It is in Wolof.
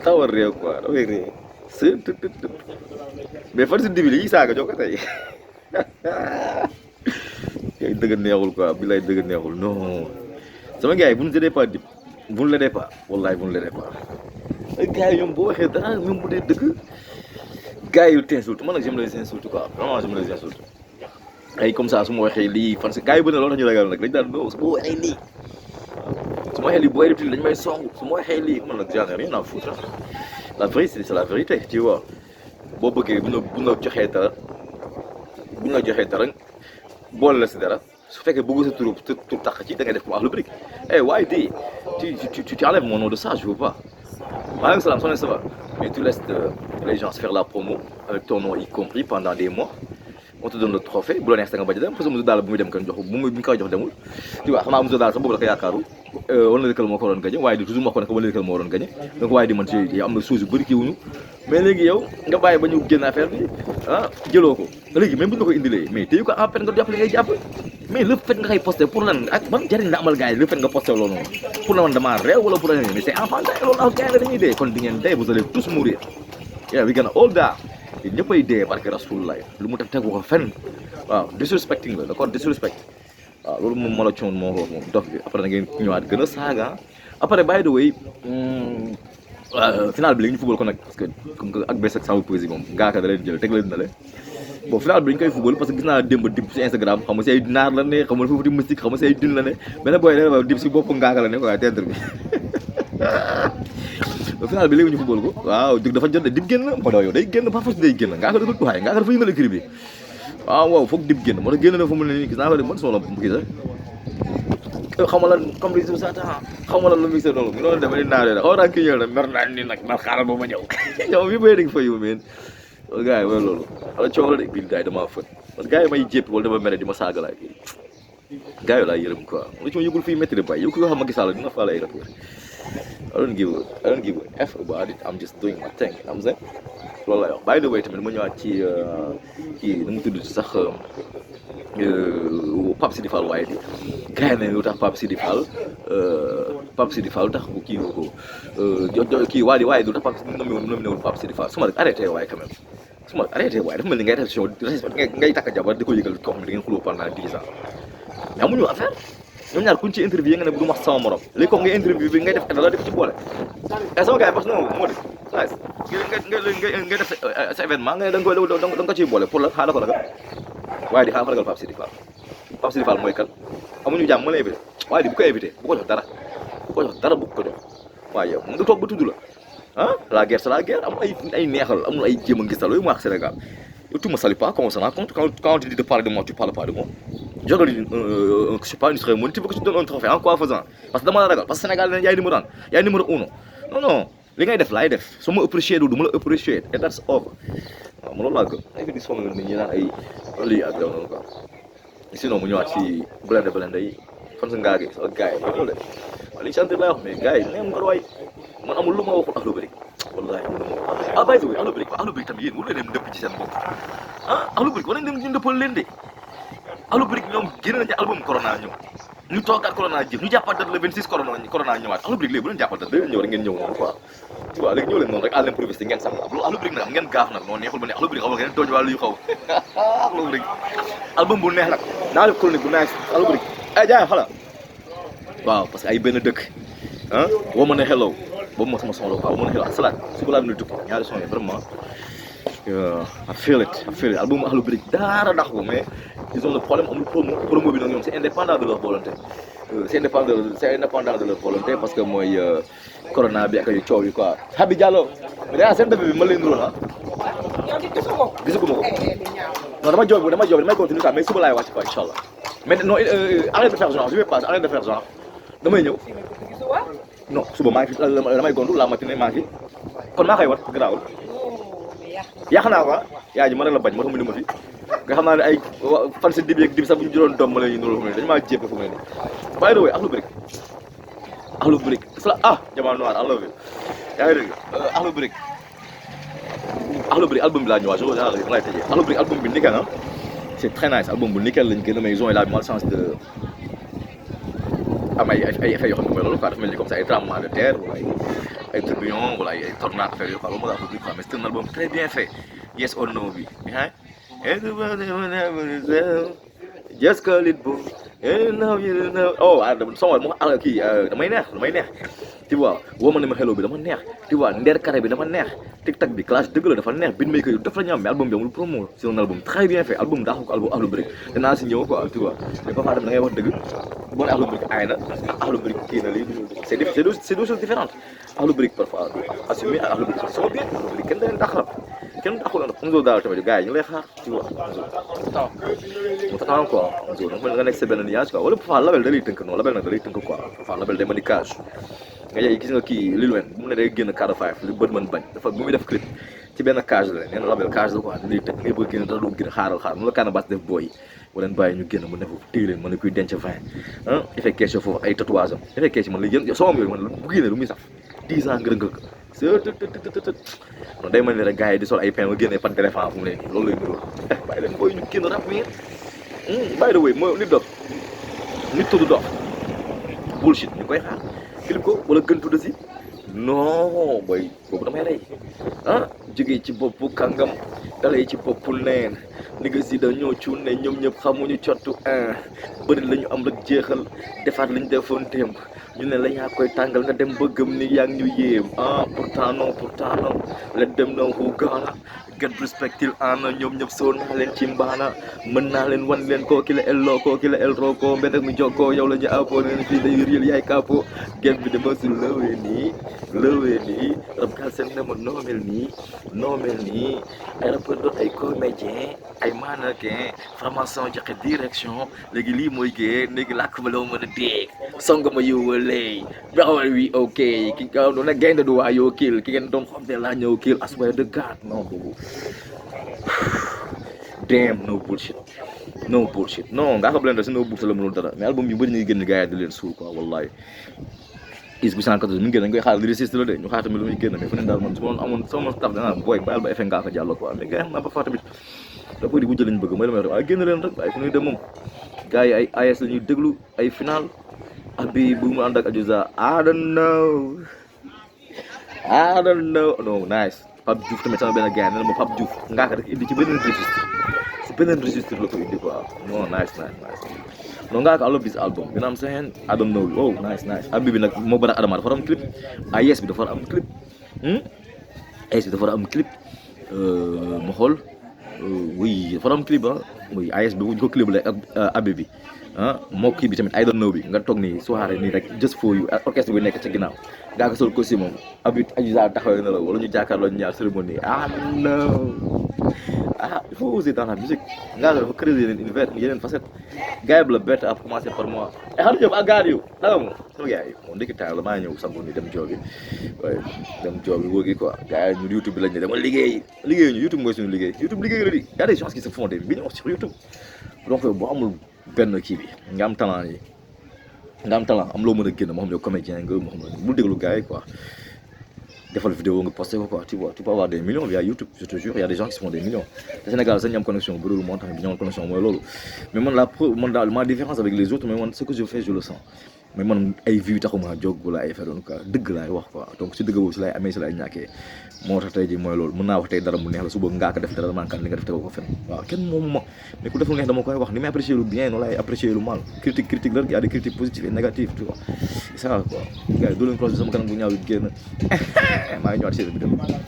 taw a réew quoi dafay réew sën mais fan si dibi li ñuy saaga jox ko tey yooyu dëgg neexul quoi bi lay dëgg neexul non sama gars yi vous ne l'aidez pas dip vous ne l'aidez pas wallahi vous ne l'aidez pas ay gars yi ñoom boo waxee dara même bu dee dëgg gars yi t'insulte man nag j'aime les insultes quoi vraiment j'aime les insultes ay comme ça su ma waxee lii fan si gars yi bëri na loolu tax ñu ragal nag dañ daan non su ma waxee lii su ma waxee lii booy reptile dañ may song su ma waxee lii man nag j'en ai rien à foutre la vérité c'est la vérité tu vois boo bëggee bu ñu la joxee dara bu ñu la joxee dara boole la si dara su fekkee bëgg sa tur tax ci da ngay def comme Akhlou Brick eh waaye di tu enlèves mon nom de ça je veux pas maaleykum salaam soxna ça va mais tu laisses les gens faire la promo avec ton nom y compris pendant des mois on te donne le trophée bu la neex da nga bañ a dem parce que Moussa Dalla bu muy dem kan jox bu ñu koy jox demul tu vois xanaa Moussa Dalla sax boobu la ko yaakaaru wala Lëkkal moo ko waroon gagné waaye di toujours wax ko ne ko wala Lëkkal moo waroon gagné donc waaye di man ci am na chose yu bëri kii wuñu mais léegi yow nga bàyyi ba ñu génn affaire bi ah jëloo ko léegi même bu ñu la ko indilee mais téyu ko en peine nga jàpp li ngay jàpp mais le fait nga koy posté pour lan ak ban jëriñ la amal gars yi le fait nga posté loolu noonu pour la man damaa réew wala pour la mais c'est enfantin loolu ak gars yi dañuy dee kon di ngeen dee vous allez tous mourir yeah we gonna all die ñëppay dee barke Rasulullah lu mu tegu ko fenn waaw disrespecting la d'accord disrespect waaw loolu moom ma la coon moo ko moom dof bi après da ngeen ñëwaat gën a saaga après by the way final bi léegi ñu football ko nag parce que comme que ak bes ak sama poésie moom ngaaka da leen jël teg leen na le bon final bi dañu koy football parce que gis naa démb dib si Instagram xam nga si ay naar la ne xam nga foofu di mystique xam nga si ay din la ne benn booy ne dib si bopp ngaaka la ne quoi tendre bi final bi léegi ñu football ko waaw dig dafa jot dib génn moo daw yow day génn par force day génn ngaaka dafa tuwaay ngaaka dafa yëngal écrit bi waaw foog dib génn moo tax génn na fu mu ne nii gis naa ko de man soxla kii sax xam nga lan comme li sa temps xam nga lan lu mixé noonu noonu dama ni naaree nag xaw naa kii ñëw nag mer naa ni nag man xaaral ba ma ñëw ñoom bi bay dégg fa yu meen gars yi mooy loolu wala coow la de bil daay damaa fët parce que gars yi may jéppi wala dama mere di ma saaga laay kii gars yi laa yërëm quoi lu ci ma yëgul fii métti de bay yow ki nga xam ma gisaala dina faale ay rapport I don't give a F about it I'm just doing my thing you know what I'm saying loolu la wax by the way tamit ma ñëwaat ci kii nu mu tudd sax Pape Sidi Fall waaye di gars yi ne lu tax Pape Sidi Fall lu tax kii ko kii waa di waaye du tax Pape Sidi nominé wul Pape Sidi Fall su ma rek arrêté waaye quand même su ma arrêté waaye dafa mel ni ngay def show ngay takk jabar di ko yëgal koo xam ne da ngeen xuloo pendant 10 ans mais amuñu affaire ñoom ñaar kuñ ci interview nga ne bu du wax sama morom léegi comme nga interview bi ngay def dala def ci boole sama gars yi parce que non moo di nga def sa événement nga ne da nga ko ciy boole pour la xaaral ko ragal waaye di xaaral ko ragal Pape Sidi Fall mooy kan amuñu jàmm mën a invité waaye di bu ko invité bu ko jox dara bu ko jox waaye yow mu nga toog ba tudd la ah la guerre c'est la guerre amul ay neexal amul ay jéem a ngistal yooyu mu wax Sénégal yow tu me salues pas comment ça raconte quand on te dit de parler de moi tu parles pas de moi j'organise je sais pas une cérémonie tu veux que je te donne un trophée en quoi faisant parce que dama la ragal parce que Sénégal yaay numéro 1 yaay numéro 1 non li ngay def laay def soo ma apprécié du ma la apprécié et that's over waaw ma loolu laa gëm ay fi di sonn nit ñi naan ay lii ak yow noonu quoi sinon mu ñëwaat ci blende yi fan sa ngaa gi sa gars yi loolu de waaw li chanteur lay wax mais gars yi même waay man amul lu ma waxul Akhlou Brick wallahi amul lu ma wax ah by the way Akhlou Brick tam yéen war leen dem dëpp ci seen bopp ah Akhlou Brick war nañ dem ñu dëppal leen de Akhlou Brick ñoom génn nañ ci album corona ñëw ñu toogaat corona jëf ñu jàppaat date le 26 corona ñëwaat Akhlou Brick léegi bu leen jàppaat date da ñëw rek ngeen ñëw noonu quoi tu vois léegi ñëw leen noonu rek à l'improviste ngeen sam loolu Akhlou Brick nag am ngeen gaaf nag noonu neexul ba ne Akhlou Brick xaw ma ngeen tooñ wàllu yu xaw Akhlou Brick album bu neex nag naa def chronique bu neex Akhlou Brick ay jaay xala waaw parce que ay benn dëkk ah woo ma ne hello boobu moo sama son la quoi woo ma ne hello salaat suba laa mën a tukki ñaari son yi vraiment I feel it album Akhlou Brick dara dax ko mais ils ont le problème amul promo bi nag ñoom c'est indépendant de leur volonté c'est indépendant de leur volonté parce que mooy corona bi ak ay coow yi quoi Habi Diallo mais daa seen bébé bi ma leen niroon ah gisuguma ko non damay continuer quoi mais suba laay wàcc quoi inchallah mais non arrête de faire genre je vais pas arrête de faire genre damay ñëw non suba maa ngi fi damay gontu la matinée maa ngi fi kon maa koy wat garaawul yàq naa ko yaa ji ma la bañ ma tax mu di ma fi nga xam naa ne ay fan si dib yeeg dib sax bu ñu jëloon doom ma la ñu nuroo fu mu ne dañu maa jépp fu mu ne nii by the way Akhlou Brick Jamal Noir I love you yaa ngi dégg Akhlou Brick album bi laa ñëwaat ma lay tëjee Akhlou Brick album bi nickel na c'est très nice album bu nickel lañ gën a mais ils ont eu la malchance de am ay effets yoo xam ne mooy loolu quoi dafa mel ni comme ça ay tremblement de terre wala ay tourbillon wala ay tornade affaire yooyu quoi loolu moo tax afrobeat quoi mais c'est un album très bien fait yes or no bi ah just call it boo now you know oh sama mo kii damay neex tu vois woo ma ne ma hello bi dama neex tu vois ndeer carré bi dama neex tic tac bi clash dëgg la dafa neex bin may koy def la ñu am mais album bi amul promo c'est un album très bien fait album daa ko album Akhlou Brick danaa si ñëw quoi tu vois mais parfois dem da ngay wax dëgg boo ne Akhlou Brick aay na Akhlou Brick kii na lii c'est deux choses différentes Akhlou Brick parfois assumé ak Akhlou Brick sont bien Akhlou Brick kenn da leen dàq kenn daxul na Omzo daal tamit gars yi ñu lay xaar tu vois mu taxaw quoi Omzo donc nga nekk sa benn nuage quoi wala parfois label da lay tënk non label nag da lay tënk quoi parfois label day mën di cage nga yaay gis nga kii Lil Wayne bu mu ne day génn Carter 5 li bët mën bañ dafa bu muy def clip ci benn cage la nee na label cage la quoi da lay tënk ngay bëgg génn dara du génn xaaral mu la Kana Bass def booy wala bàyyi ñu génn mu ne foofu téye leen mën na kuy denc 20 ah effet question foofu ay tatouage am effet question man la yéen soo am yooyu man bu génnee lu muy saf 10 ans ngërëngal ko non day mel ni rek gars yi di sol ay pain nga génnee pan téléphone fu mu ne nii loolu lay niróo bàyyi leen booy ñu génn rap mi by the way mooy nit dof nit tudd dof bullshit ñu koy xaar clip ko wala gën tudd si non booy boobu damay rey ah jógee ci boppu kàngam dalee ci boppu neen ni nga si dañoo cuun ne ñoom ñëpp xamuñu cottu bëri la ñu am rek jeexal defaat li ñu defoon démb ñu ne la yaa koy tàngal nga dem bëggam ni yaa ngi ñu yéem pourtant non let them know who gonna get respectil ana ñoom ñëpp soo naa leen ci mbaana mën naa leen wan leen koo ki la elloo koo ki la el roko mbedd ak mi jokkoo yow la ñu appoo leen fii day réel yaay kàppoo gem bi dama si lëwee nii rab gal seen ne ma noo mel nii ay rappeur doon ay comédien ay mannequin formation joxe direction léegi lii mooy gée léegi làkk ma loo mën a dégg song ma yówaley baxawal wi ok ki nga doon a gaynde du waa yoo kiil ki ngeen doon xam ne laa ñëw kiil I swear to God non boobu damn no bullshit non ngaa ko blende si no bullshit la mënul dara mais album yu bëri ñuy génn gars yi di leen suul quoi wallahi is bu 114 mi ngi génn dañ koy xaar li résiste la de ñu xaar tamit lu muy génn mais fu ne daal man su ma amoon sama staff danaa booy baal ba effet ngaa ko jàll quoi mais gars yi xam naa ba faa tamit dafa di bu jël lañ bëgg mooy la may wax waaye génn leen rek waaye fu ñuy dem moom gars yi ay AS la ñuy déglu ay final abi bu mu ànd ak Adiouza I don't know no nice Pape Diouf tamit sama benn gars nee na ma Pape Diouf ngaa ko rek indi ci beneen registre la ko indi quoi non nice non ngaa ko I love this album you know what I'm saying I don't know oh nice abi bi nag moo bëri Adama dafa war a am clip AS bi dafa war a am clip AS bi dafa war a am clip ma xool oui dafa war a am clip oui AS bi bu ñu ko clip la ak abi bi moo kii bi tamit I don't know bi nga toog nii soirée nii rek just for you orchestre bi nekk ca ginnaaw ngaa ko sol ko si moom abi Adiouza taxawee na la wala ñu jàkkaarloo ñaar cérémonie il faut oser dans la musique ngaa ko dafa créer yeneen facette gars yi la bett à commencer par moi xaru jëm ak gaar yu danga moom sama gars yi moom ndekki taal la maa ñëw sangu ni dem joobi waaye dem joobi wóogi quoi gars yi ñun YouTube bi lañ ne dama liggéey ñu YouTube mooy suñu liggéey YouTube liggéey la di y a des gens qui se font des millions sur YouTube donc boo amul benn kii bi nga am talent yi nga am talent am loo mën a génn moo xam ne comédien nga moo xam ne bul déglu gars yi quoi defal vidéo nga posté ko quoi tu vois tu peux avoir des millions via YouTube je te jure il y a des gens qui se font des millions te Sénégal sax ñu am connexion bu dul moo tax ñu am connexion mooy loolu mais man daal ma différence avec les autres mais man ce que je fais je le sens mais man ay vues taxuma jóg wala ay affaire doon quoi dëgg laay wax quoi donc si dëgg boobu si lay amee si lay ñàkkee moo tax tey jii mooy loolu mën naa wax tey dara mu neex la suba ngaa ko def dara man kan li nga def tegoo ko fen waaw kenn moomu ma mais ku def lu neex dama koy wax ni may apprécier lu bien noonu laay apprécier lu mal critique la y a des critiques positives et négatives tu vois c'est ça quoi gars yi doo leen croiser sama kanam bu ñaaw yi génn maa ngi ñëwaat série bi dem